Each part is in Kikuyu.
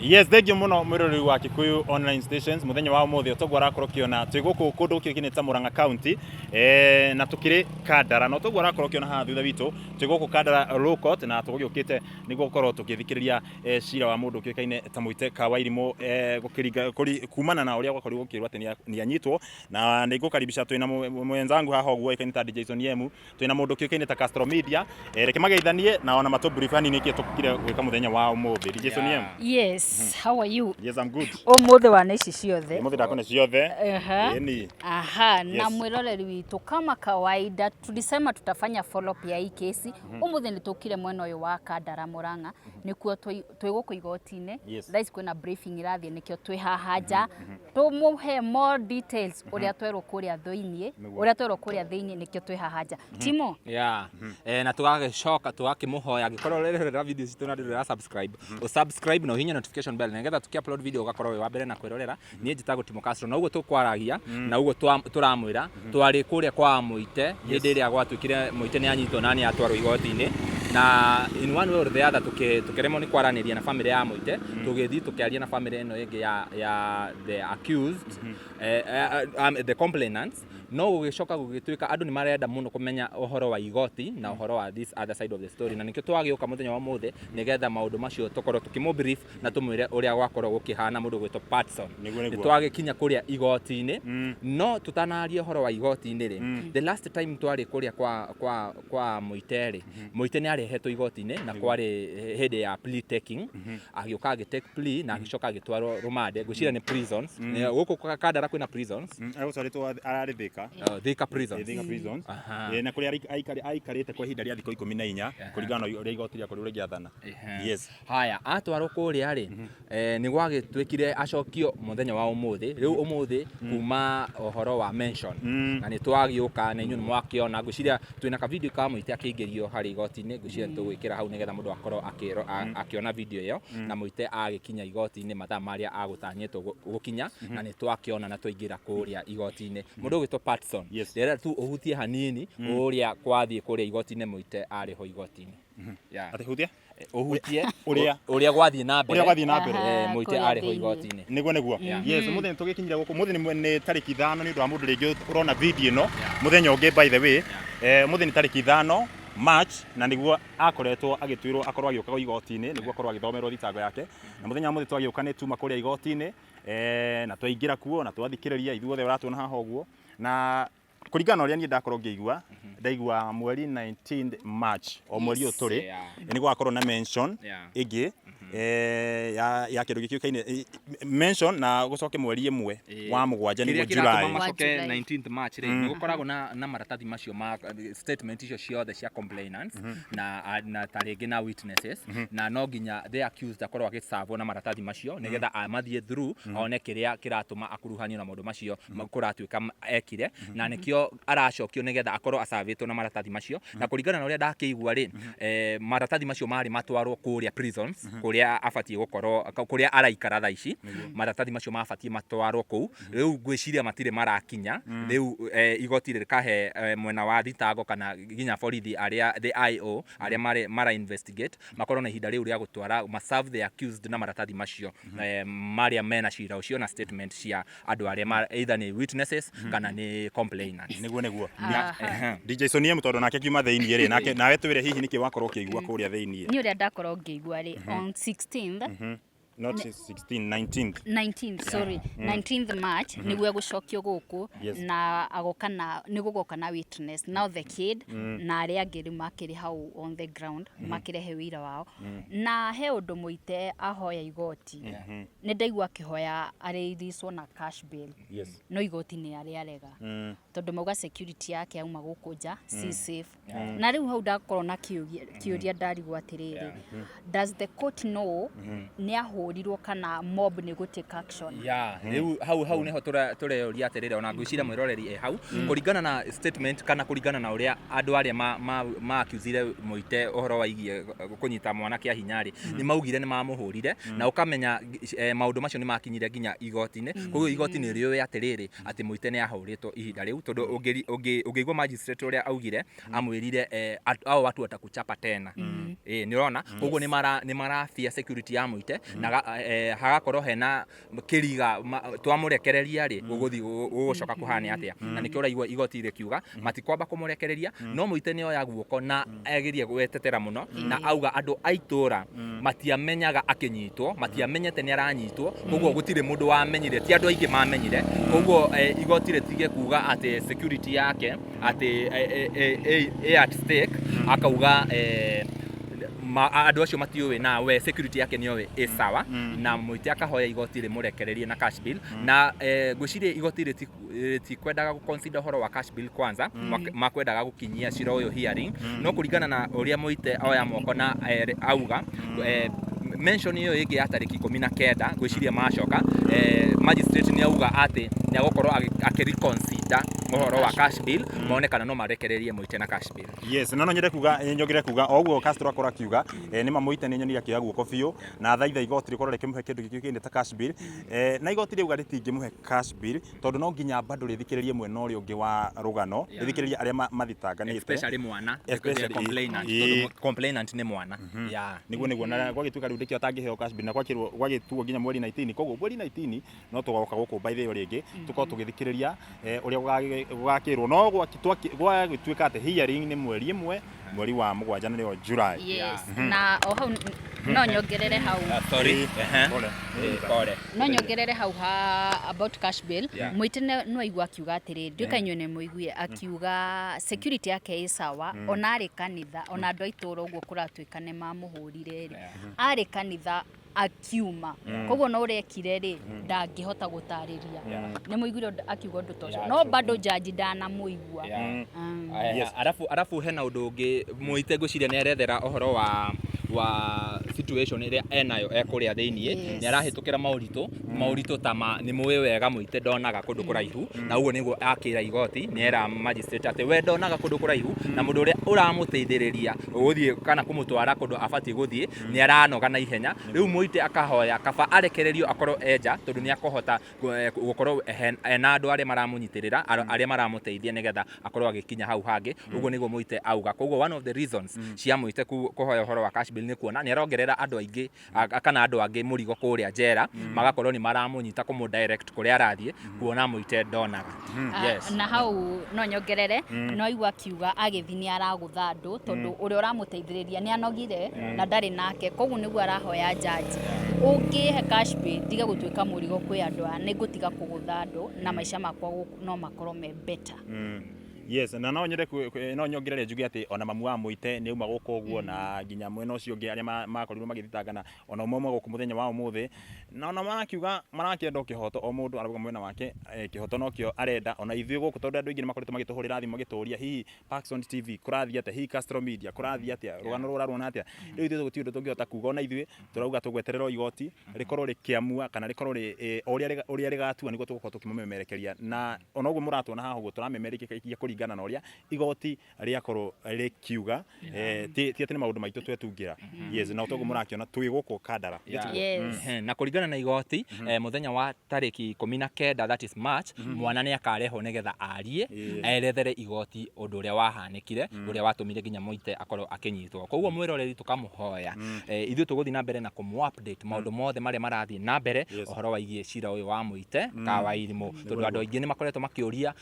Yes, thank you muno mwiroreri wa Kikuyu Online Stations. Muthenya wa umuthi toguo arakorwo kiona twi guku kundu gukĩũkaine ta Murang'a County, na tukiri Kandara, na toguo arakorwo kiona haha thutha witũ twi guku Kandara Law Court, na tũgũgĩũkĩte nĩguo gũkorwo tũgĩthikĩrĩria cira wa mũndũ ũkĩũkaine ta Mũite ka Wairimũ, gũkĩringa kumana na ũrĩa gwakorirwo gũkĩrwo atĩ nĩ anyitwo. Na nĩ ngũkaribisha twĩna mwenzangu haha ũguo ũĩkaine ta DJ Soniemu, twĩna mũndũ ũkĩũkaine ta Castro Media. Reke mageithanie na ona matũ brief hanini nĩkĩ tũkire gwĩka mũthenya wa ũmũthĩ. DJ Soniemu. Yes, how are you? Yes, I'm good. Ũmũthĩ wa nĩ ici ciothe. Ũmũthĩ ndakona ciothe. Ĩni. Aha, na mwĩroreri witũ, kama kawaida tulisema tutafanya follow up ya hii kesi. Ũmũthĩ nĩ tũkire mwena ũyũ wa Kandara, Murang'a, nĩkuo twĩ gũkũ igoti-inĩ. Thaa ici kwĩna briefing ĩrathiĩ, nĩkĩo twĩ haha nja tũmũhe more details ũrĩa twerwo kũrĩa thĩiniĩ, ũrĩa twerwo kũrĩa thĩiniĩ, nĩkĩo twĩ haha nja. Timo. Yeah. Na tũgagĩcoka tũgakĩmũhoya, angĩkorwo ũrerorera video citũ na ndũrĩ subscribe, ũsubscribe na ũhihinye notification bell nĩgetha tũkĩ upload video ũgakorwo wĩ wa mbere na kwĩrorera. Niĩ njĩtagwo Timo Castro, na ũguo tũkwaragia na ũguo tũramwĩra, twarĩ kũrĩa kwa Mũite hĩndĩ ĩrĩa gwatuĩkire Mũite nĩ anyitwo na nĩ atwarwo igoti-inĩ, na in one way or the other tũkĩremwo nĩ kwaranĩria na family ya Mũite. Tũgĩthiĩ tũkĩaria na family ĩno ĩngĩ ya the accused, the complainants, no gũgĩcoka gũgĩtuĩka andũ nĩ marenda mũno kũmenya ũhoro wa igoti na ũhoro wa this other side of the story, na nĩkĩo twagĩũka mũthenya wa ũmũthĩ nĩgetha maũndũ macio tũkorwo tũkĩmũ brief na tũmwĩre ũrĩa gwakorwo gũkĩhana mũndũ gwĩtwo Patson. Nĩguo, nĩguo. Nĩ twagĩkinya kũrĩa igoti-inĩ, no tũtanaria ũhoro wa igoti-inĩ rĩ, the last time twarĩ kũrĩa kwa Mũite rĩ, Mũite nĩ arehetwo igoti-inĩ na kwarĩ hĩndĩ ya plea taking. Agĩũka agĩ take plea na agĩcoka agĩtwarwo rũmande, ngwĩciria nĩ prisons. Gũkũ Kandara kwĩna prisons. Agũtwarĩtwo ararĩ Thika. Thika prisons. Thika prisons. Na kũrĩa aikarĩte kwa ihinda rĩa thikũ 14 kũringana na ũrĩa igoti rĩakorirwo rĩgĩathana. Haya, atwarwo kũrĩa rĩ, nĩ gwagĩtuĩkire acokio mũthenya wa ũmũthĩ, rĩu ũmũthĩ kuma ũhoro wa mention. Na nĩ twagĩũka na inyuĩ nĩ mwakĩona, ngwĩciria twĩna ka video ka Mũite akĩingĩrio harĩ igoti-inĩ. Ngwĩciria nĩ tũgwĩkĩra hau nĩgetha mũndũ akorwo akĩona video ĩyo, na Mũite agĩkinya igoti-inĩ mathaa marĩa agũtanyĩtwo gũkinya, na nĩ twakĩona na twaingĩra kũrĩa igoti-inĩ mũndũ ũgwĩtwo Patson. Ndĩrenda tu ũhutie hanini ũrĩa kwathiĩ kũrĩa igoti-inĩ, Mũite arĩ ho igoti-inĩ. Yeah. Atĩ hutia? Ũhutie Ũrĩa ũrĩa gwathiĩ na mbere. Ũrĩa gwathiĩ na mbere. Mũite kũrĩa arĩ ho thĩiniĩ. igoti-inĩ. Nĩguo. Yes, mũthenya tũgĩkinyire gũkũ mũthĩ nĩ tarĩki 5, nĩ ũndũ wa mũndũ rĩngĩ ũrona video ĩno mũthenya ũngĩ, by the way, mũthĩ nĩ tarĩki 5 March, na nĩguo akoretwo agĩtuĩrwo akorwo agĩũka igoti-inĩ nĩguo akorwo agĩthomerwo thitango yake. Na mũthenya wa mũthĩ twagĩũka nĩ tuma kũrĩa igoti-inĩ, na twaingĩra kuo na twathikĩrĩria ithuothe ũratuona haha ũguo, na kũringana na ũrĩa niĩ ndakorwo ngĩigua, ndaigua mweri 19 March, o mweri ũyũ tũrĩ, nĩ gũgakorwo na mention ĩngĩ ya kĩndũ gĩkĩũkaine mention, na gũcoke mweri 1 wa mũgwanja, Kĩrĩa nĩguo kĩratũma July. macoke Wa July. 19th March rĩ, nĩ gũkoragwo na maratathi macio ma statement icio ciothe cia complainants na ta rĩngĩ na witnesses, na no nginya the accused akorwo agĩcavwo na maratathi macio nĩgetha amathiĩ through one kĩrĩa kĩratũma akuruhanio na maũndũ macio kũratuĩka ekire, na nĩkĩo aracokio nĩgetha akorwo acavĩtwo na maratathi macio. Na kũringana na ũrĩa ndakĩigua rĩ, maratathi macio marĩ matwarwo kũrĩa prisons kũrĩa abatiĩ gũkorwo, kũrĩa araikara thaa ici. Maratathi macio mabatiĩ matwarwo kũu, rĩu ngwĩciria matirĩ marakinya. Rĩu igoti rĩkahe mwena wa thitango kana nginya borithi arĩa the IO arĩa marĩ mara investigate makorwo na ihinda rĩu rĩa gũtwara ma serve the accused na maratathi macio marĩa mena cira ũcio na statement cia andũ arĩa either nĩ witnesses kana nĩ complainants. Nĩguo. Aha. DJ Sonia, tondũ nake kiuma thĩiniĩ rĩ, nake nawe twĩre hihi nĩkĩ wakorwo ũkĩigua kũrĩa thĩiniĩ. Nĩ ũrĩa ndakorwo ngĩigua rĩ, on 16th. Not 16, 19th. 19th, sorry, 19th March nĩguo egũcokio gũkũ. Na agoka na nĩ gũgoka na witness, now the kid na arĩa angĩ rĩu makĩrĩ hau on the ground makĩrehe wĩira wao. Na he ũndũ Mũite ahoya igoti, nĩ ndaigua akĩhoya arĩithicwo na cash bail. No igoti nĩ arĩa arega, tondũ mauga security yake auma gũkũ nja si safe. Na rĩu hau ndakorwo na kĩũria, ndarigwo atĩrĩrĩ, does the court know nĩ ahũrirwo kana mob nĩ gũ take action? Ya, rĩu hau nĩho tũreũria atĩrĩrĩ, ona ngwĩciria mwĩroreri e hau, kũringana na statement kana kũringana na ũrĩa andũ arĩa ma accusire Mũite ũhoro waigie kũnyita mwana kĩa hinya rĩ, nĩ maugire nĩ mamũhũrire, na ũkamenya maũndũ macio nĩ makinyire nginya igoti-inĩ. Koguo igoti nĩ rĩũĩ atĩrĩrĩ atĩ Mũite nĩ ahũrĩtwo ihinda rĩu, tondũ ũngĩigua magistrate ũrĩa augire, amwĩrire "Hao watu watakuchapa tena." Ĩ nĩ ũrona, koguo nĩ marabia security ya Mũite na Hagakorwo hena kĩriga twamũrekereria rĩ, gũgũthiĩ gũgũcoka kũhane atĩa? Na nĩkĩo ũraigua igoti rĩkiuga matikwamba kũmũrekereria, no Mũite nĩ oya guoko na agerie gwetetera mũno na auga andũ a itũra matiamenyaga akĩnyitwo, matiamenyete nĩ aranyitwo, koguo gũtirĩ mũndũ wamenyire, ti andũ aingĩ mamenyire. Koguo igoti rĩtige kuga atĩ security yake atĩ ĩ at stake. Akauga andũ acio matiũĩ na we security yake nĩoĩ ĩ sawa, na Mũite akahoya igoti rĩmũrekererie na cash bail. Na ngwĩciria igoti rĩtikwendaga gũ-consider ũhoro wa cash bail kwanza, makwendaga gũkinyia cira ũyũ hearing, no kũringana na ũrĩa Mũite oya moko na auga mention ĩyo ĩngĩ ya tarĩki 19, ngwĩciria macoka magistrate nĩ auga atĩ nĩ agũkorwo akĩ-reconsider ũhoro wa cash bail, mone kana no marekererie Mũite na cash bail. Yes, na no nyende kuga, nyongere kuga o ũguo Castro akorwo akiuga, nĩ ma Mũite nĩ nyonire akĩoya guoko biũ na thaitha igoti rĩkorwo rĩkĩmũhe kĩndũ gĩkĩ kĩndĩ ta cash bail, na igoti rĩauga rĩtingĩmũhe cash bail tondũ no nginya bado rĩthikĩrĩrie mwena ũrĩa ũngĩ wa rũgano, rĩthikĩrĩrie arĩa mathitanganĩte. Especially mwana. Especially, the complainant, tondũ complainant nĩ mwana, yeah. Niguo, na gwagĩtuĩka rĩu ndĩkĩo atangĩheo cash bail na gwakĩrwo gwagĩtuo nginya mweri 19. Koguo mweri 19 no tũgoka gũkũ by the way rĩngĩ tũkorwo tũgĩthikĩrĩria ũrĩa gũgakĩrwo, no gwagĩtuĩka atĩ hearing nĩ mweri 1 mweri wa 7, na nĩyo July. Yes, na o hau no nyongerere hau. Ah, sorry. Pole. Pole. No nyongerere hau ha about cash bail. Mũite no aigua akiuga atĩrĩ, nduĩka inyuĩ nĩ mũigue akiuga security yake ĩ sawa, ona arĩ kanitha, ona andũ a itũũra ũguo kũratuĩka nĩ mamũhũrire rĩ, arĩ kanitha akiuma, koguo no ũrekire rĩ, ndangĩhota gũtarĩria. Nĩ mũiguire akiuga ũndũ ta ũcio, no bado jaji ndanamũigua. Arabu hena ũndũ ũngĩ, Mũite ngwĩciria nĩ arethera ũhoro wa situation ĩrĩa enayo e kũrĩa thĩiniĩ. Nĩ arahĩtũkĩra maũritũ ta ma nĩ mũĩ wega Mũite ndonaga kũndũ kũraihu, na ũguo nĩguo akĩra igoti, nĩ era magistrate atĩ we ndonaga kũndũ kũraihu, na mũndũ ũrĩa ũramũteithĩrĩria gũthiĩ kana kũmũtwara kũndũ abatiĩ gũthiĩ nĩ aranoga na ihenya. Rĩu Mũite akahoya kaba arekererio akorwo enja, tondũ nĩ akũhota gũkorwo ena andũ arĩa maramũnyitĩrĩra, arĩa maramũteithia nĩgetha akorwo agĩkinya hau hangĩ. Ũguo nĩguo Mũite auga. Koguo one of the reasons cia Mũite kũhoya ũhoro wa cash bail nĩ kuona nĩ arongerera andũ aingĩ kana andũ angĩ mũrigo kũrĩa njera, magakorwo nĩ maramũnyita kũmũ direct kũrĩa arathiĩ, kuona Mũite ndonaga. Ah, na hau no nyongerere, no igua akiuga agĩthiĩ nĩ aragũtha andũ, tondũ ũrĩa ũramũteithĩrĩria nĩ anogire na ndarĩ nake. Koguo nĩguo arahoya jaji, ũngĩhe cash bail ndige gũtuĩka mũrigo kwĩ andũ aya, nĩ ngũtiga kũgũtha andũ na maica makwa no makorwo me better. Yes, na no nyende no nyongerere njuge atĩ ona mamu wa Mũite nĩ auma gũkũ ũguo, na nginya mwena ũcio ũngĩ arĩa makorirwo magĩthitangana ona ũmwe ũmwe gũkũ mũthenya wa ũmũthĩ, na ona marakiuga marakĩenda o kĩhoto, o mũndũ arauga mwena wake, kĩhoto nokĩo arenda. Ona ithuĩ gũkũ, tondũ andũ aingĩ nĩ makoretwo magĩtũhũrĩra thimũ magĩtũria, hihi Parkson TV kũrathiĩ atĩa, hihi Castro Media kũrathiĩ atĩa, rũgano rũrũ rũraruona atĩa? Rĩu ithuĩ gũtirĩ ũndũ tũngĩhota kuga, ona ithuĩ tũrauga tũgweterera o igoti rĩkorwo rĩkĩamua kana rĩkorwo o ũrĩa rĩgatua nĩguo tũgũkorwo tũkĩmũmemerekeria. Na ona ũguo mũratuona haha ũguo, tũramemerekia kũringana na ũrĩa igoti rĩakorwo rĩkiuga, ti atĩ nĩ maũndũ maitũ twetungĩra. Yes, na toguo mũrakĩona twĩ gũkũ Kandara. Yes. Na kũringana na igoti, mũthenya wa tarĩki 19, that is March, mwana nĩ akarehwo nĩgetha arie, erethere igoti ũndũ ũrĩa wahanĩkire, ũrĩa watũmire nginya Mũite akorwo akĩnyitwo. Koguo mwĩroreri, tũkamũhoya, ithuĩ tũgũthiĩ na mbere na kũmũ update maũndũ mothe marĩa marathiĩ na mbere ũhoro waigiĩ cira ũyũ wa Mũite ka wa Irimũ, tondũ andũ aingĩ nĩ makoretwo makĩũria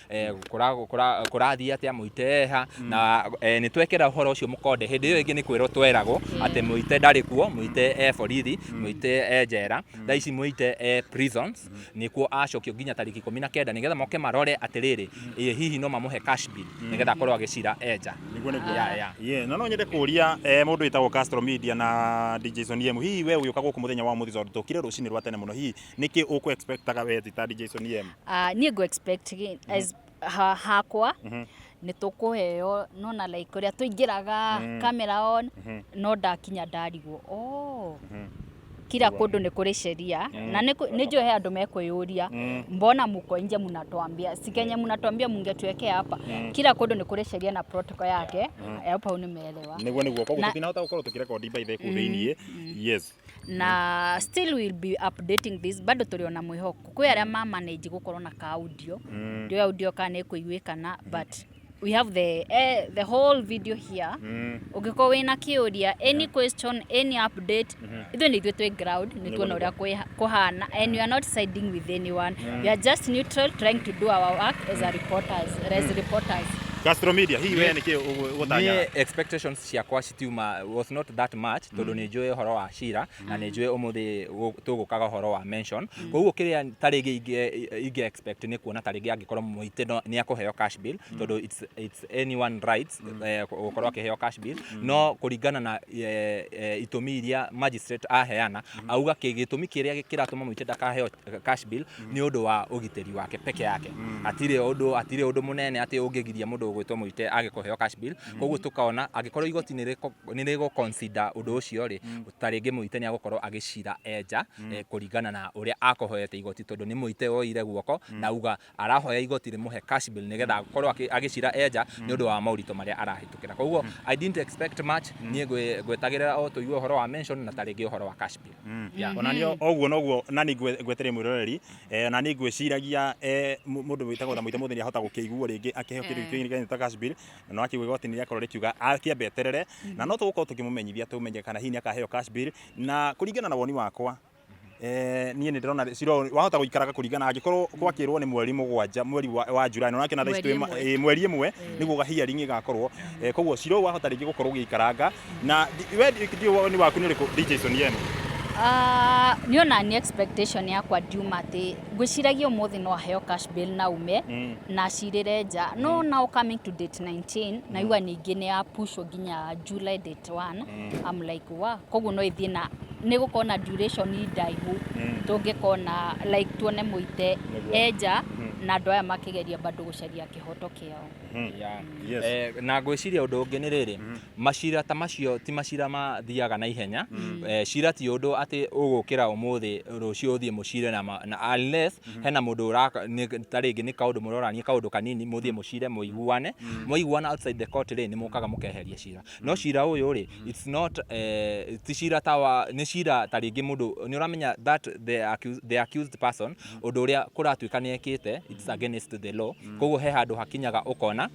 kũrathiĩ atĩa, Mũite eha, na nĩ twekĩra ũhoro ũcio mũkonde. Hĩndĩ ĩyo ĩngĩ nĩ kwĩrwo tweragwo atĩ Mũite ndarĩ kuo, Mũite e borithi, Mũite e njera. Thaa ici Mũite e prisons, nĩkuo acokio nginya tarĩki 19, nĩgetha moke marore atĩrĩrĩ, ĩ hihi no mamũhe cash bail nĩgetha akorwo agĩcira enja. Niguo. Yeah. Yeah, na no nyende kũria mũndũ wĩtagwo Castro Media na DJ Son M, hihi we ũgĩũka gũkũ mũthenya wa ũmũthĩ, tondũ tũkire rũcinĩ rwa tene mũno, hihi nĩkĩ ũkũ expectaga we ta DJ Son M? Niĩ ngũ expect as hakwa nĩ tũkũheo nona like ũrĩa tũingĩraga camera on, no ndakinya ndarigwo, oh, kila kũndũ nĩ kũrĩ sheria, na nĩ njũĩ he andũ mekwĩyũria, mbona muko nje mnatuambia, si kenye mnatuambia mungetuwekea hapa? Kila kũndũ nĩ kũrĩ sheria na protocol yake. Hapo hau nĩmeelewa. Niguo, koguo tũtinahota gũkorwo tũkĩrekondi by the way kũu thĩiniĩ. Yes. Na still will be updating this, bado tũrĩ ona mwĩhoko kwĩ arĩa ma manage gũkorwo na ka audio, ndiũĩ audio kana nĩ ĩkũiguĩkana, but We have the whole video here. Ũngĩkorwo wĩna kĩũria, any question, any update, ithuĩ nĩ ithuĩ twĩ ground, nĩ tuona ũrĩa kũhana, and we are not siding with anyone. We are just neutral, trying to do our work as reporters. Castro Media, hihi we nĩkĩ ũgũtanyaga? Niĩ expectations ciakwa citiuma, was not that much, tondũ nĩ njũĩ ũhoro wa cira na nĩ njũĩ ũmũthĩ tũgũkaga ũhoro wa mention. Koguo kĩrĩa ta rĩngĩ ingĩ expect nĩ kuona ta rĩngĩ angĩkorwo Mũite nĩ akũheo cash bail, tondũ it's anyone rights gũkorwo akĩheo cash bail. No kũringana na itũmi iria magistrate aheana, auga gĩtũmi kĩrĩa kĩratũma Mũite ndakaheo cash bail nĩ ũndũ wa ũgitĩri wake peke yake. Hatirĩ ũndũ mũnene atĩ ũngĩgiria mũndũ ũgwĩtwo Mũite age kũheo cash bail. Koguo tũkaona angĩkorwo igoti nĩ rĩgũ consider ũndũ ũcio rĩ, ta rĩngĩ Mũite nĩ agũkorwo agĩcira enja kũringana na ũrĩa akũhoete igoti, tondũ nĩ Mũite woire guoko na auga arahoya igoti rĩmũhe cash bail nĩgetha akorwo agĩcira enja nĩ ũndũ wa moritũ marĩa arahĩtũkĩra. Koguo I didn't expect much. Niĩ ngwetagĩrĩra o tũigue ũhoro wa mention na ta rĩngĩ ũhoro wa cash bail. Yeah. Ona niĩ oguo noguo, na nĩ ngwetere mwĩroreri, na nĩ ngwĩciragia mũndũ wĩtagwo ta Mũite Mũthĩ nĩ ahota gũkĩiguo rĩngĩ akĩheo kĩndũ kĩngĩ ta cash bail, na no akĩigua igoti nĩ rĩakorwo rĩkiuga akĩambe eterere, na no tũgũkorwo tũkĩmũmenyithia tũmenye kana hihi nĩ akaheo cash bail. Na kũringana na woni wakwa, niĩ nĩ ndĩrona cira ũyũ wahota gũikaraga kũringana angĩkorwo gwakĩrwo nĩ mweri 7, mweri wa July, na ũrakĩona thaa ici Mweri twĩ ĩmwe. Mweri 1 nĩguo hearing ĩgakorwo. Koguo cira ũyũ wahota rĩngĩ gũkorwo ũgĩikaranga na we ndiũĩ woni waku nĩ ũrĩkũ, DJ Sonieno? Ah, niĩ ona nĩ expectation yakwa ndiuma atĩ ngwĩciragia ũmũthĩ no aheo cash bail na ume na acirĩre nja. No now coming to date 19, naigua ningĩ nĩ ya pushwo nginya July date 1. I'm like, wa koguo no ĩthiĩ na nĩ gũkorwo na duration ndaihu tũngĩkona like tuone Mũite enja na andũ aya makĩgeria bado gũcaria kĩhoto kĩao. Yeah. Yes. Na ngwĩciria ũndũ ũngĩ nĩ rĩrĩ, macira ta macio ti macira mathiaga na ihenya. Cira ti ũndũ atĩ ũgũkĩra ũmũthĩ, rũciũ ũthiĩ mũcire na unless hena mũndũ ũraka ta rĩngĩ nĩ kaũndũ mũrorania, kaũndũ kanini, mũthiĩ mũcire mũiguane. Mwaiguana outside the court rĩ, nĩ mũkaga mũkeheria cira. No cira ũyũ rĩ, it's not ti cira ta wa nĩ cira ta rĩngĩ mũndũ nĩ ũramenya that the accused person, ũndũ ũrĩa kũratuĩka nĩ ekĩte, it's against the law. Koguo he handũ hakinyaga ũkona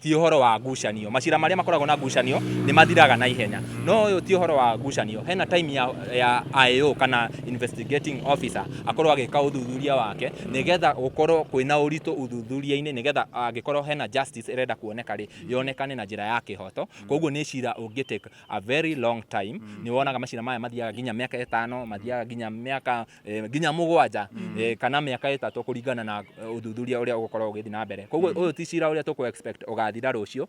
ti ũhoro wa ngucanio. Macira marĩa makoragwo na ngucanio nĩ mathiraga na ihenya, no ũyũ ti ũhoro wa ngucanio. Hena time ya IO kana investigating officer akorwo agĩka ũthuthuria wake nĩgetha gũkorwo kwĩna ũritũ ũthuthuria-inĩ, nĩgetha angĩkorwo hena justice ĩrenda kuoneka rĩ, yonekane na njĩra ya kĩhoto. Koguo nĩ cira ũngĩ take a very long time. Nĩ wonaga macira maya mathiaga nginya mĩaka 5, mathiaga nginya mĩaka nginya 7 kana mĩaka 3, kũringana na ũthuthuria ũrĩa ũgũkorwo ũgĩthiĩ na mbere. Koguo ũyũ ti cira ũrĩa tũkũ expect ũgathira rũciũ,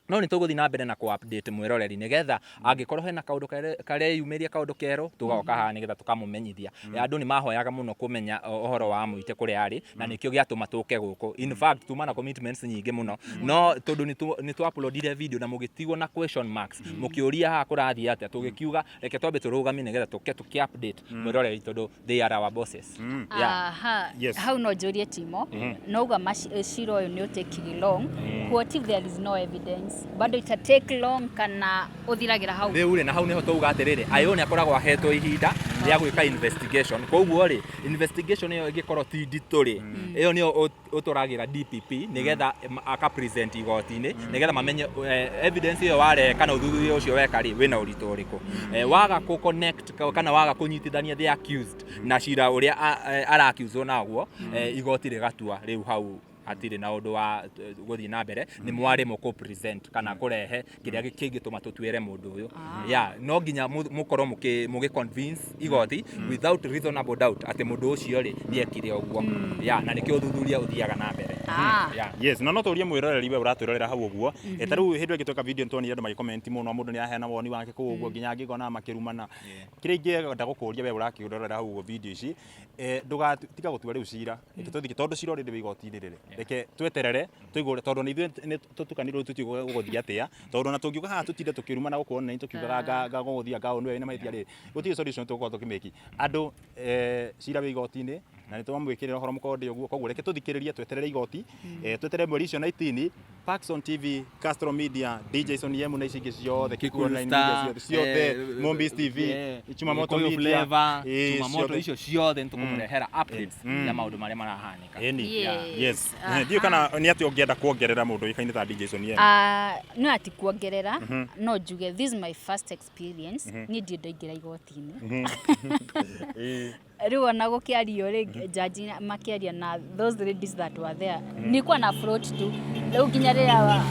no nĩ tũgũthiĩ na mbere na kũ update mwĩroreri nĩgetha angĩkorwo hena kaũndũ kareyumĩria, kaũndũ kerũ, tũgoka haha nĩgetha tũkamũmenyithia. Andũ nĩ mahoyaga mũno kũmenya ũhoro wa Mũite kũrĩa arĩ, na nĩkĩo gĩatũma tũke gũkũ. In fact, tuma na commitments nyingĩ mũno, no tondũ nĩ tũ uploadire video na mũgĩtigwo na question marks, mũkĩũria haha kũrathiĩ atĩa, tũgĩkiuga reke twambe tũrũgamie nĩgetha tũke tũkĩ update mwĩroreri, tondũ they are our bosses. Yeah. Aha. Yes. Hau no njũrie Timo, nauga cira ũyũ nĩ ũtakiri long. What if there is no evidence? Bado ita take long kana ũthiragĩra hau? Rĩu rĩ, na hau nĩho twauga atĩrĩrĩ, IO nĩ akoragwo ahetwo ihinda rĩa gwĩka investigation. Koguo rĩ, investigation ĩyo ĩngĩkorwo ti nditũ rĩ, ĩyo nĩyo ũtwaragĩra DPP nĩgetha aka present igoti-inĩ nĩgetha mamenye evidence ĩyo warehe kana ũthuthuria ũcio weka rĩ, wĩna ũritũ ũrĩkũ. Waga kũ connect kana waga kũnyitithania the accused na cira ũrĩa ara accused naguo, igoti rĩgatua rĩu hau hatirĩ na ũndũ wa gũthiĩ na mbere, nĩ mwarĩmwo kũ present kana kũrehe kĩrĩa kĩngĩtũma tũtuĩre mũndũ ũyũ. Yeah, no nginya mũkorwo mũgĩ convince igoti without reasonable doubt atĩ mũndũ ũcio rĩ, nĩekire ũguo. Yeah, na nĩkĩo ũthuthuria ũthiaga na mbere. Yeah. Yes, na no tũrie mwĩroreri we ũratwĩrorera hau ũguo. Ta rĩu hĩndĩ ĩngĩ tweka video nĩtuonire andũ magĩcomment mũno, mũndũ nĩ aheana woni wake kũu ũguo, nginya angĩkona makĩrumana. Kĩrĩa ingĩenda gũkũria we ũrakĩrorera hau ũguo video ici, ndũgatiga gũtua rĩu cira. Reke tũthiĩ, tondũ cira already wĩ igoti-inĩ rĩrĩ, reke tweterere tũigue, tondũ nĩ ithuĩ nĩ tũtukanirwo, tũtiũĩ gũgũthiĩ atĩa, tondũ ona tũngiuga haha tũtinde tũkĩrumana gũkũ online tũkiugaga nga gũgũthiĩ anga ũyũ nĩwe wĩna mahĩtia rĩ, gũtirĩ solution tũgũkorwo tũkĩmĩki andũ. Cira wĩ igoti-inĩ na nĩ twamwĩkĩrĩra ũhoro mũkonde ũguo. Koguo reke tũthikĩrĩrie, tweterere igoti, tweterere mweri ũcio 19. Paxson TV, Castro Media, DJ Son Yemu na ici ingĩ ciothe, Kikuyu Kikuyu Online Media Star, ciothe, ciothe, Mombis TV, Chumamoto Gĩkũyũ Media, Flavor, Chumamoto ciothe. icio ciothe nĩtũkũmũrehera updates ya maũndũ marĩa marahanĩka. Ĩni. Yes. Yes. Aha. Ndiũĩ kana nĩ atĩa ũngĩenda kuongerera mũndũ ũĩkaine ta DJ Son Yemu. Ah, no ati kuongerera no njuge this is my first experience niĩ ndirĩ ndaingĩra igoti-inĩ. Rĩu ona gũkĩario rĩ, jaji makĩaria na those ladies that were there, nilikuwa na float tu. Rĩu nginya rĩrĩa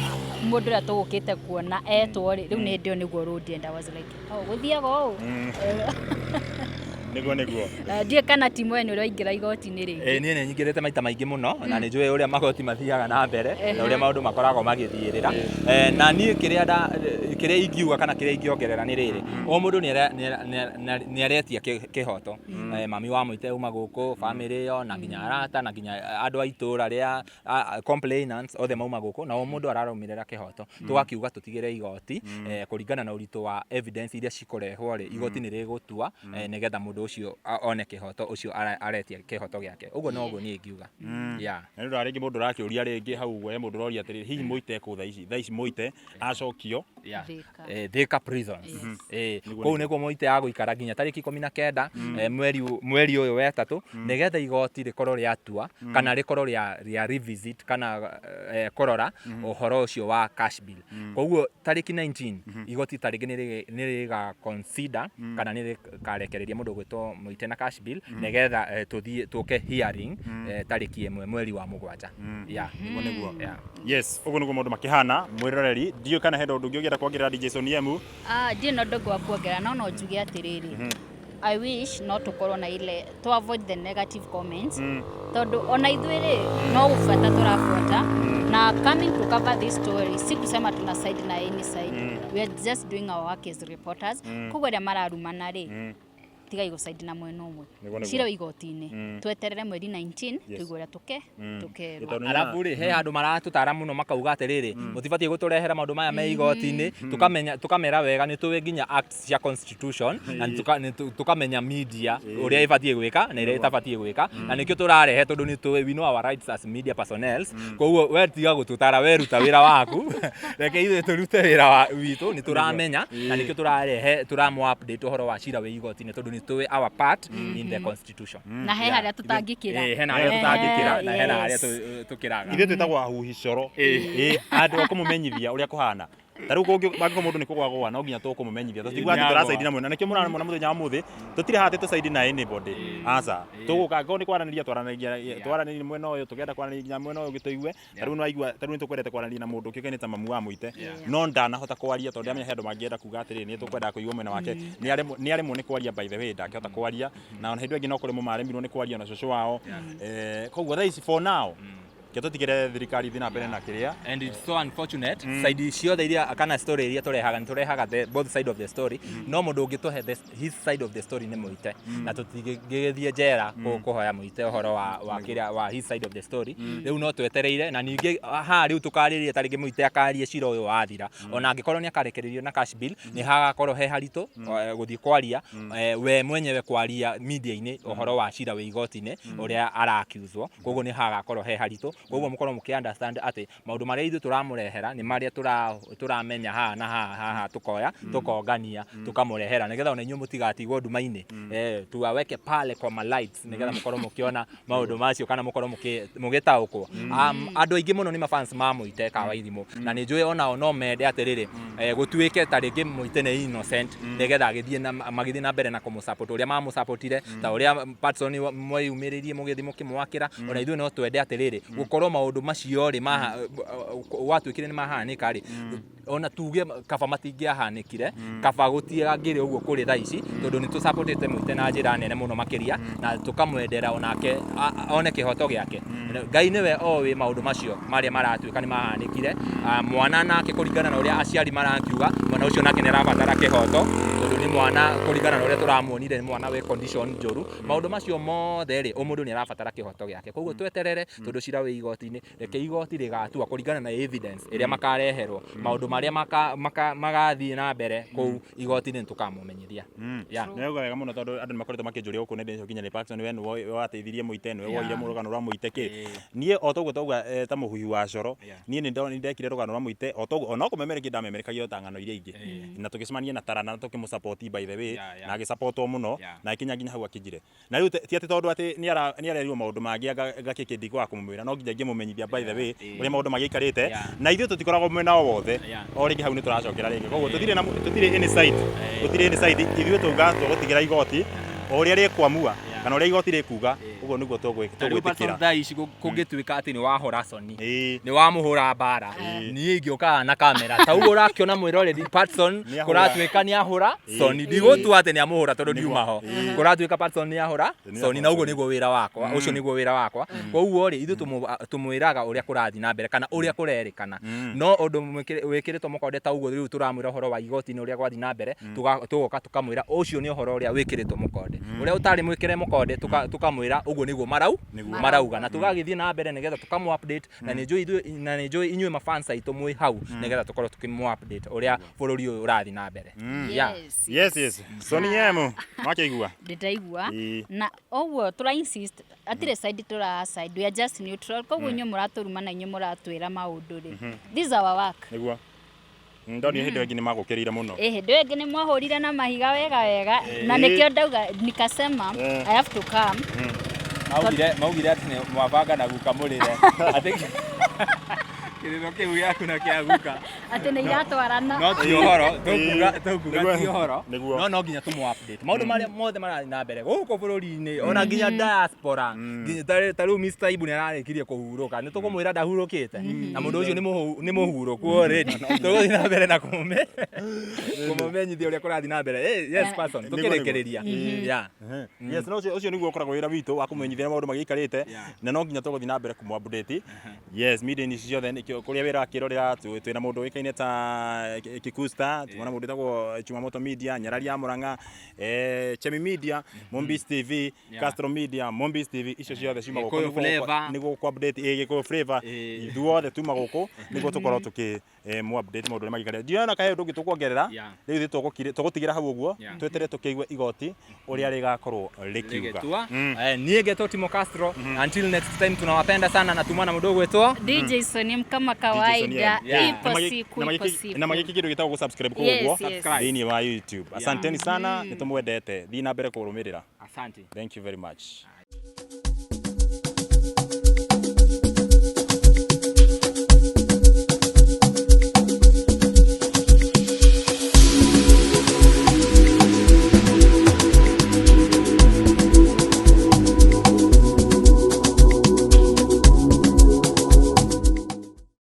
mũndũ ũrĩa tũgũkĩte kuona etwo rĩ, rĩu nĩ hĩndĩ ĩyo nĩguo rũndi, and I was like, oh, gũthiaga ũũ. Nĩguo nĩguo. Ndiũĩ kana timu we nĩ ũraingĩra igoti-inĩ rĩngĩ. Ĩĩ niĩ nĩ nyingĩrĩte maita maingĩ mũno na nĩ njũĩ ũrĩa magoti mathiaga na mbere na ũrĩa maũndũ makoragwo magĩthiĩrĩra. Na niĩ kĩrĩa kĩrĩa ingiuga kana kĩrĩa ingĩongerera nĩ rĩrĩ, o mũndũ nĩ aretia kĩhoto. Mami wa Mũite auma gũkũ, bamĩrĩ ĩyo na nginya arata na nginya andũ a itũra rĩa complainants othe mauma gũkũ, na o mũndũ ararũmĩrĩra kĩhoto. Tũgakiuga tũtigĩre igoti, kũringana na ũritũ wa evidence iria cikũrehwo rĩ, igoti nĩ rĩgũtua, nĩgetha mũndũ ũcio one kĩhoto ũcio aretia kĩhoto gĩake. Ũguo noguo niĩ ingiuga. Yeah. Na nĩ ũndũ wa rĩngĩ mũndũ ũrakĩũria rĩngĩ hau ũguo, he mũndũ ũroria atĩrĩrĩ, hihi Mũite ekũ thaa ici? Thaa ici Mũite acokio Yeah. Thika. Thika prisons. Yes. Kũu nĩkuo Mũite agũikara nginya tarĩki 19, mweri ũyũ wa ĩtatũ, nĩgetha igoti rĩkorwo rĩatua kana rĩkorwo rĩa revisit kana kũrora ũhoro ũcio wa cash bill. Koguo tarĩki 19 igoti tarĩngĩ nĩ rĩga consider kana nĩ rĩkarekereria mũndũ ũgwĩtwo Mũite na cash bill, nĩgetha tũthiĩ tũke hearing tarĩki 1 mweri wa 7. Yeah. Nĩguo nĩguo. Yeah. Yes, ũguo nĩguo maũndũ makĩhana. Mwĩroreri, ndiũĩ kana hena ũndũ ũngĩ ũngĩenda kuongerera DJ Son Yemu. Ah, ndirĩ na ũndũ ũngĩ wa kuongerera, no no njuge atĩrĩrĩ, I wish no tũkorwo na ile to avoid the negative comments, tondũ ona ithuĩ rĩ, no gũbuata tũrabuata, na coming to cover this story si kusema tuna side na any side. We are just doing our work as reporters. Koguo arĩa mararumana rĩ, tigai gũcaidi na mwena ũmwe. Nĩguo, nĩguo. Cira wĩ igoti-inĩ, tweterere mweri 19 tũigue ũrĩa tũkerwo. Tondũ Arabu rĩ, he handũ maratũtara mũno makauga atĩrĩrĩ, mũtibatiĩ gũtũrehera maũndũ maya me igoti-inĩ. Tũkamenya tũkamera wega nĩ tũĩ nginya acts cia constitution na nĩ tũkamenya media ũrĩa ĩbatiĩ gwĩka na ĩrĩa ĩtabatiĩ gwĩka, na nĩkĩo tũrarehe, tondũ nĩ tũĩ we know our rights as media personnels. Koguo we tiga gũtũtara, we ruta wĩra waku, reke ithuĩ tũrute wĩra wa witũ. Nĩ tũramenya na nĩkĩo tũrarehe tũramũ update ũhoro wa cira wĩ igoti-inĩ, tondũ nĩ tũĩ our part in the constitution. Na he harĩa tũtangĩkĩra. Hena harĩa tũtangĩkĩra na hena harĩa tũkĩraga. Ithuĩ twĩtagwo ahuhi coro. Andũ a kũmũmenyithia ũrĩa kũhana. Ta rĩu mangĩkorwo mũndũ nĩ kũgwagũa, no nginya tũkũmũmenyithia, tũtiguaga atĩ Nĩagũa. tũracaidi na mwena. Nĩkĩo mũramona mũthenya wa mũthĩ tũtirĩ haha atĩ tũcaidi na anybody, aca. Tũgũka angĩkorwo nĩ kwaranĩria, twaranĩria, twaranĩria mwena ũyũ, tũkenda kwaranĩria nginya mwena ũyũ ũngĩ tũigue. Ta rĩu nĩwaigua, ta rĩu nĩtũkwendete kwaranĩria na mũndũ ũkĩũkaine ta mamu wa Mũite, no ndanahota kwaria tondũ ndamenya he andũ mangĩenda kuga atĩrĩrĩ, nĩ tũkwendaga kũigua mwena wake. Nĩ aremwo nĩ kwaria, by the way, ndangĩhota kwaria, na ona hĩndĩ ĩyo ĩngĩ no kũremwo maremirwo nĩ kwaria na cũcũ wao. Koguo thaa ici, for now, ke tũtigĩre thirikari ithiĩ na mbere na kĩrĩa. And it's so unfortunate, side ciothe iria kana story iria tũrehaga, nĩ tũrehaga the both side of the story, no mũndũ ũngĩtũhe his side of the story nĩ Mũite, na tũtingĩgĩthiĩ njera kũhoya Mũite ũhoro wa kĩrĩa wa his side of the story. Rĩu no twetereire, na ningĩ haha rĩu tũkarĩrĩria tarĩngĩ Mũite akarie cira ũyũ wathira, ona angĩkorwo nĩ akarekererio na cash bill, nĩ hagakorwo he haritũ gũthiĩ kwaria, we mwenyewe kwaria media-inĩ ũhoro wa cira wĩ igoti-inĩ ũrĩa ara-accuswo. Koguo nĩ hagakorwo he haritũ. Koguo mũkorwo mũkĩ understand atĩ maũndũ marĩa ithuĩ tũramũrehera nĩ marĩa tũramenya haha na haha haha, tũkoya tũkongania tũkamũrehera, nĩgetha ona inyuĩ mũtigatigwo nduma-inĩ. Tuwaweke pale kwa ma lights, nĩgetha mũkorwo mũkĩona maũndũ macio kana mũkorwo mũgĩtaũkwo. Andũ aingĩ mũno nĩ mafans ma Mũite ka Wairimũ, na nĩ njũĩ onao no mende atĩrĩrĩ, gũtuĩke ta rĩngĩ Mũite nĩ innocent, nĩgetha agĩthiĩ na magĩthiĩ na mbere na kũmũsupport ũrĩa mamũsupportire, ta ũrĩa Patson mweyumĩrĩrie mũgĩthiĩ mũkĩmwakĩra. Ona ithuĩ no twende atĩrĩrĩ, gũkorwo maũndũ macio rĩ gwatuĩkire nĩ mahanĩka rĩ, ona tuge kaba matingĩahanĩkire, kaba gũtiangĩrĩ ũguo kũrĩ thaa ici, tondũ nĩ tũsupportĩte Mũite na njĩra nene mũno makĩria, na tũkamwendera onake one kĩhoto gĩake. Ngai nĩwe oĩ maũndũ macio marĩa maratuĩka nĩ mahanĩkire. Mwana nake, kũringana na ũrĩa aciari marakiuga, mwana ũcio nake nĩ arabatara kĩhoto, tondũ nĩ Mwana kũringana na ũrĩa tũramuonire nĩ mwana wĩ condition njũru. Maũndũ macio mothe rĩ, o mũndũ nĩ arabatara kĩhoto gĩake. Koguo tweterere, tondũ cira wĩ igoti-inĩ, reke igoti rĩgatua kũringana na evidence ĩrĩa makareherwo. Maũndũ marĩa magathiĩ na mbere kũu igoti-inĩ nĩ tũkamũmenyithia. Yeah. Nĩ wauga wega mũno, tondũ andũ nĩ makoretwo makĩnjũria gũkũ nenda-inĩ nginya nĩ Paxson, we nĩwe wateithirie Mũite, nĩwe woire rũgano rwa Mũite kĩ. Niĩ o toguo twauga, ta mũhuhi wa coro, niĩ nĩ ndekire rũgano rwa Mũite o toguo, ona kũmemerekia ndamemerekagia o ta ng'ano iria ingĩ, na tũgĩcemania na Tarana na tũkĩmũ support, by the way, na agĩsupportwo mũno na agĩkinya nginya hau akinyire. Na rĩu ti atĩ tondũ atĩ nĩ arerirwo maũndũ mangĩ ngakĩkĩ ndikwaga kũmwĩra, no nginya ngĩmũmenyithia, by the way, ũrĩa maũndũ magĩikarĩte. Na ithuĩ tũtikoragwo mwena o wothe. O rĩngĩ hau nĩ tũracokera rĩngĩ, koguo tũtirĩ na tũtirĩ any side, tũtirĩ any side. Ithuĩ tauga tũgũtigĩra igoti o ũrĩa rĩkwamua kana ũrĩa igoti rĩkuga, ũguo nĩguo Na rĩu tũgwĩtĩkĩra. Patson, thaa ici kũngĩtuĩka atĩ nĩ wahũra Soni, nĩ wamũhũra mbara, niĩ ingĩũkaga na kamera ta ũguo ũrakĩona mwĩroreri Patson. Nĩ ahũra. Kũratuĩka nĩ ahũra Soni, ndigũtua atĩ nĩ amũhũra tondũ ndiuma ho. Kũratuĩka Patson nĩ ahũra Nĩ Soni, ahũra na ũguo Soni. nĩguo wĩra wakwa, ũcio nĩguo wĩra wakwa. Koguo rĩ, ithuĩ tũmwĩraga ũrĩa kũrathiĩ na mbere kana ũrĩa kũrerĩkana, no ũndũ wĩkĩrĩtwo mũkonde ta ũguo rĩu tũramwĩra ũhoro wa igoti-inĩ ũrĩa gwathiĩ na mbere, tũgoka tũkamwĩra ũcio nĩ ũhoro ũrĩa wĩkĩrĩtwo mũkonde. Ũrĩa ũtarĩ mwĩkĩre mũkonde, tũkamwĩra ũguo nĩguo Nĩguo. marauga, na tũgagĩthiĩ na mbere nĩgetha tũkamũ update, na nĩ njũĩ na nĩ njũĩ inyuĩ mafans aitũ mwĩ hau nĩgetha tũkorwo tũkĩmũ update ũrĩa bũrũri ũyũ ũrathiĩ na mbere. Yeah. Yes. Yes, Soni yemu wakĩigua. Ndĩraigua. Na ũguo tũra insist atirĩ side tũra side, we are just neutral. Koguo inyuĩ mũratũruma na inyuĩ mũratwĩra maũndũ rĩ, this is our work. Nĩguo ndonire hĩndĩ ĩyo ĩngĩ nĩ magũkĩrĩire mũno. Ĩ hĩndĩ ĩyo ĩngĩ nĩ mwahũrire na mahiga wega wega, na nĩkĩo ndauga nikasema I have to come. Maugire atĩ nĩ mwabanga na guka mũrĩre, atĩ kĩrĩro kĩu gĩaku na kĩa guka atĩ nĩ iratwarana. No ti ũhoro tũkuga, tũkuga ti ũhoro. Nĩguo. No nginya tũmũ update maũndũ marĩa mothe marathiĩ na mbere gũkũ bũrũri-inĩ, ona nginya diaspora, nginya ta rĩu Mr. Ibu nĩ ararĩkirie kũhurũka, nĩ tũkũmwĩra ndahurũkĩte, na mũndũ ũcio nĩ mũhurũku already. Tũgũthiĩ na mbere na kũmũmenyithia ũrĩa kũrathiĩ na mbere. Yes, person, tũkĩrĩkĩrĩria, yeah. Yes, no ũcio nĩguo ũkoragwo wĩra witũ wa kũmenyithia maũndũ magĩikarĩte, na no nginya tũgũthiĩ na mbere kũmũ update. Yes, media-inĩ ici ciothe nĩkĩo kũrĩa wĩra akĩrorera twĩna mũndũ ũĩkaine ta Kikusta, tũmona mũndũ wĩtagwo Chumamoto Media, Nyarari ya Murang'a, Chemi Media, Mombis TV, Castro Media, Mombis TV, icio ciothe ciuma gũkũ. Gĩkũyũ Flavor. Nĩguo gũkũ update ĩ Gĩkũyũ Flavor. Ithuothe tuma gũkũ nĩguo tũkorwo tũkĩ mũ update maũndũ ũrĩa magĩikarĩte. Ndiona kahe ũndũ ũngĩ tũkuongerera. Rĩu ithuĩ tũgũtigĩra hau ũguo, tweterere tũkĩigue igoti ũrĩa rĩgakorwo rĩkiuga. Rĩgĩtua. Niĩ ngetwo Timo Castro. Until next time, tunawapenda sana na tumana mũndũ ũgwĩtwo DJ Sonim kama DJ Sonim. kawaida. Ipo siku, Na ipo siku. Na magĩki kĩndũ gĩtagwo gũ-subscribe kũu Yes, ũguo yes. thĩinĩ wa YouTube. Asanteni sana, nĩ tũmwendete. Thiĩ na mbere kũrũmĩrĩra. Asante. Thank you very much.